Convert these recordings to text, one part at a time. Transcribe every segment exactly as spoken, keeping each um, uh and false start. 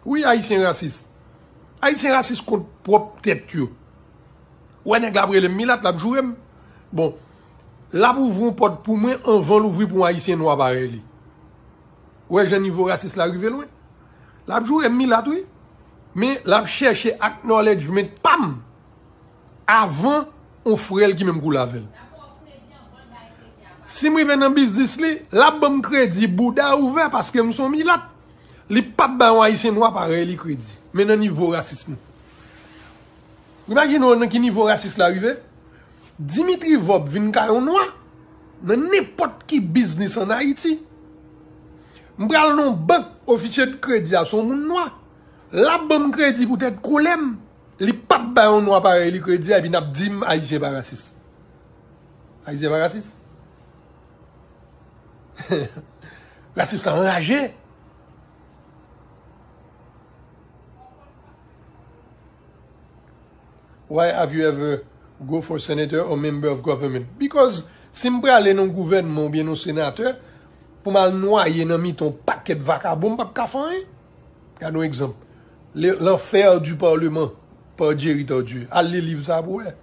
Wi, Ayisyen rasis. Ayisyen rasis kont pwòp tèt yo. Ou wè nèg la ap rele m milat, l ap joure m. Bon, l ap ouvri yon pòt pou mwen anvan l ouvri pou yon Ayisyen nwa parèy li. Ou wè jan nivo rasis la rive lwen? L ap joure m milat, wi. Men l ap chèche acknowledgement pa m avan yon frè l ki menm koulè avè l. Si m rive nan biznis li, l ap ban m kredi bouda ouvè paske m se yon milat. Li p ap bay yon Ayisyen nwa parèy li kredi. Men nan nivo rasis nou. Imajine w nan ki nivo rasis la rive. Dimitri Vorbe vin ka yon nwa nan nenpòt ki biznis ann Ayiti. M pral nan yon bank, ofisye de kredi a se yon moun nwa. L ap ban m kredi poutèt koulè m. Li p ap bay yon nwa parèy li kredi a, epi n ap di m Ayisyen pa rasis. Ayisyen pa rasis. Rasis la anraje. Why have you ever go for senator or member of government? Because si m prale nan gouvènman oubyen nan senatè, pou m al nwaye nan mitan yon pakèt vakabon, m p ap ka fè anyen. Gade yon egzanp. Le- L'enfer du Parlement pa Jerry Tardieu. Al li liv sa pou wè.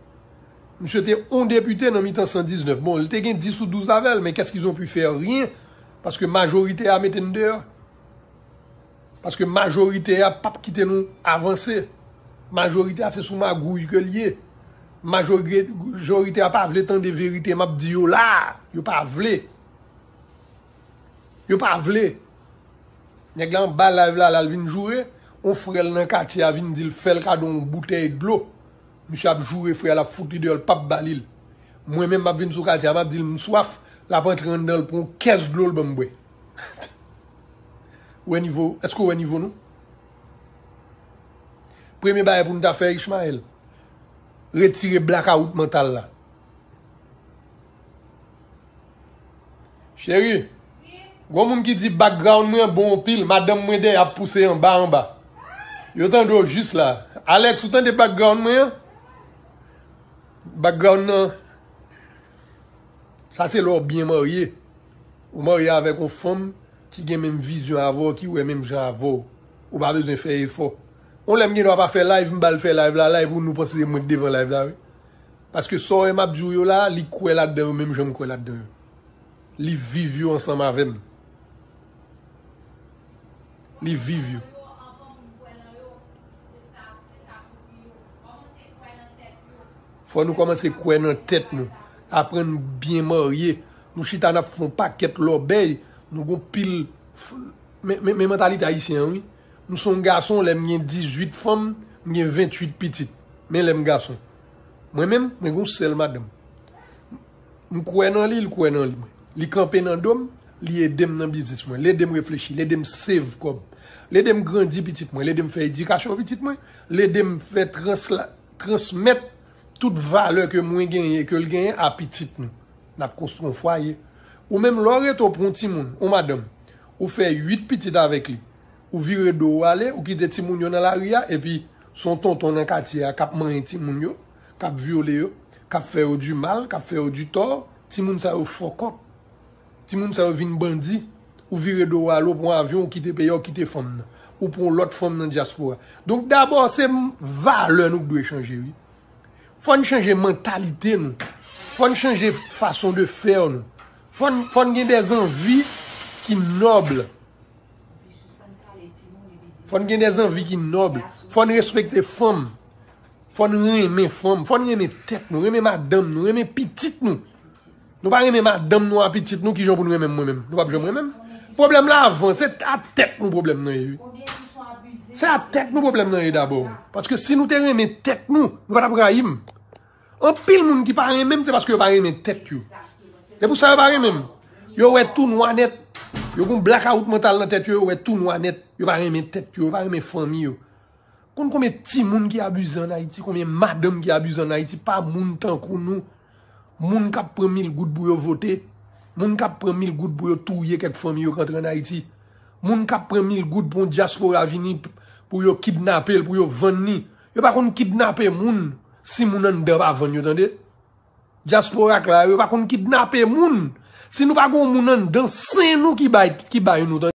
Misye te yon depite nan mitan san diznèf. Bon, li te gen dis ou douz avè l, men qu'est-ce qu'ils ont pu faire? Rien. Paske majorite a mete n deyò. Paske majorite a p ap kite nou avanse. Majorite a se sou magouy ke l ye. Majori- Majorite a pa vle tande verite m ap di yo la. Yo pa vle. Yo pa vle. Nèg la anba live la, l al vin joure. On frè l nan katye a vin di l fè l kado yon boutèy dlo. Misye ap joure frè a, l ap fout li deyò, l p ap ba li l. Mwen menm, m ap vin sou katye a, m ap di l m swaf, l ap antre anndan, l pran yon kès dlo, l ban m bwè. Ou wè nivo, èske w wè nivo nou? Premye bagay pou n ta fè, Ishmael, retire blakawout mantal la. Cheri, gon moun ki di background mwen bon anpil, madanm mwen dèyè ap pouse anba anba. Yo tande w jis la. Alex, ou tande background mwen an? Background nan, sa se lè w byen marye. Ou marye avèk yon fanm ki gen menm vizyon avè w, ki wè menm jan avè w. Ou pa bezwen fè efò. Yon lè m gen dwa pa fè live, m ba l fè live la, live pou nou panse se mwen k devan live la, wi. Paske sa w wè m ap di w yo la, li kwè ladan yo, menm jan m kwè ladan yo. Li viv yo ansanm avè m. Li viv yo. Fò nou kòmanse kwè nan tèt nou. Aprann byen marye. Nou chita n ap fè yon pakèt lòbèy. Nou gon pil f- Men, men, men mantalite ayisyen an, wi. M se yon gason, lè m gen dizuit fanm, m gen venntuit pitit. Men lè m gason. Mwen menm, mwen gen yon sèl madanm. M kwè nan li, li kwè nan li, mwen. Li kanpe nan do m, li ede m nan biznis mwen, li ede m reflechi, li ede m save kòb, li ede m grandi pitit mwen, li ede m fè edikasyon pitit mwen, li ede m fè transla- transmèt tout valè ke mwen genyen e ke l genyen a pitit nou. N ap konstwi yon fwaye. Ou menm, lè w rete w pran yon timoun, yon madanm, ou fè uit pitit avèk li, ou vire do w ale, ou kite timoun yo nan lari a, epi se yon tonton nan katye a k ap manyen timoun yo, k ap vyole yo, k ap fè yo di mal, k ap fè yo di tò, timoun sa yo fòkòp. Timoun sa yo vin bandi. Ou vire do w ale, ou pran avyon, ou kite peyi a, ou kite fanm nan. Ou pran lòt fanm nan dyaspora. Donk, dabò, se m- valè nou k dwe chanje, wi. Fò n chanje mantalite nou. Fò n chanje fason de fè nou. Fò n, fò n gen dè zanvi ki nòb. Fò n gen dè zanvi ki nòb. Fò n respekte fanm. Fò n renmen fanm. Fò n renmen tèt nou, renmen madanm nou, renmen pitit nou. Nou pa renmen madanm nou a pitit nou, kijan pou n renmen m mwen menm? Nou p ap janm renmen m. Pwoblèm la avan, se a tèt nou pwoblèm nan ye, wi. Se a tèt nou pwoblèm nan ye dabò. Paske si nou te renmen tèt nou, nou pa t ap rayi m. Anpil moun ki pa renmen m, se paske yo pa renmen tèt yo. Se pou sa yo pa renmen m. Yo wè tou nwa nèt. Yo gon blakawout mantal nan tèt yo, yo wè tou nwa nèt. Yo pa renmen tèt yo, yo pa renmen fanmi yo. Konn konbyen timoun ki abize ann Ayiti, konbyen madanm ki abize ann Ayiti pa moun tankou nou. Moun k ap pran mil goud pou yo vote, moun k ap pran mil goud pou yo touye kèk fanmi yo k antre ann Ayiti, moun k ap pran mil goud pou yon dyaspora vini p- pou yo kidnape l, pou yo vann li. Yo pa konn kidnape moun si moun anndan pa vann yo, tande. Dyaspora k la yo, yo pa konn kidnape moun si nou pa gen yon moun anndan sen nou ki bay, ki bay nou, tande.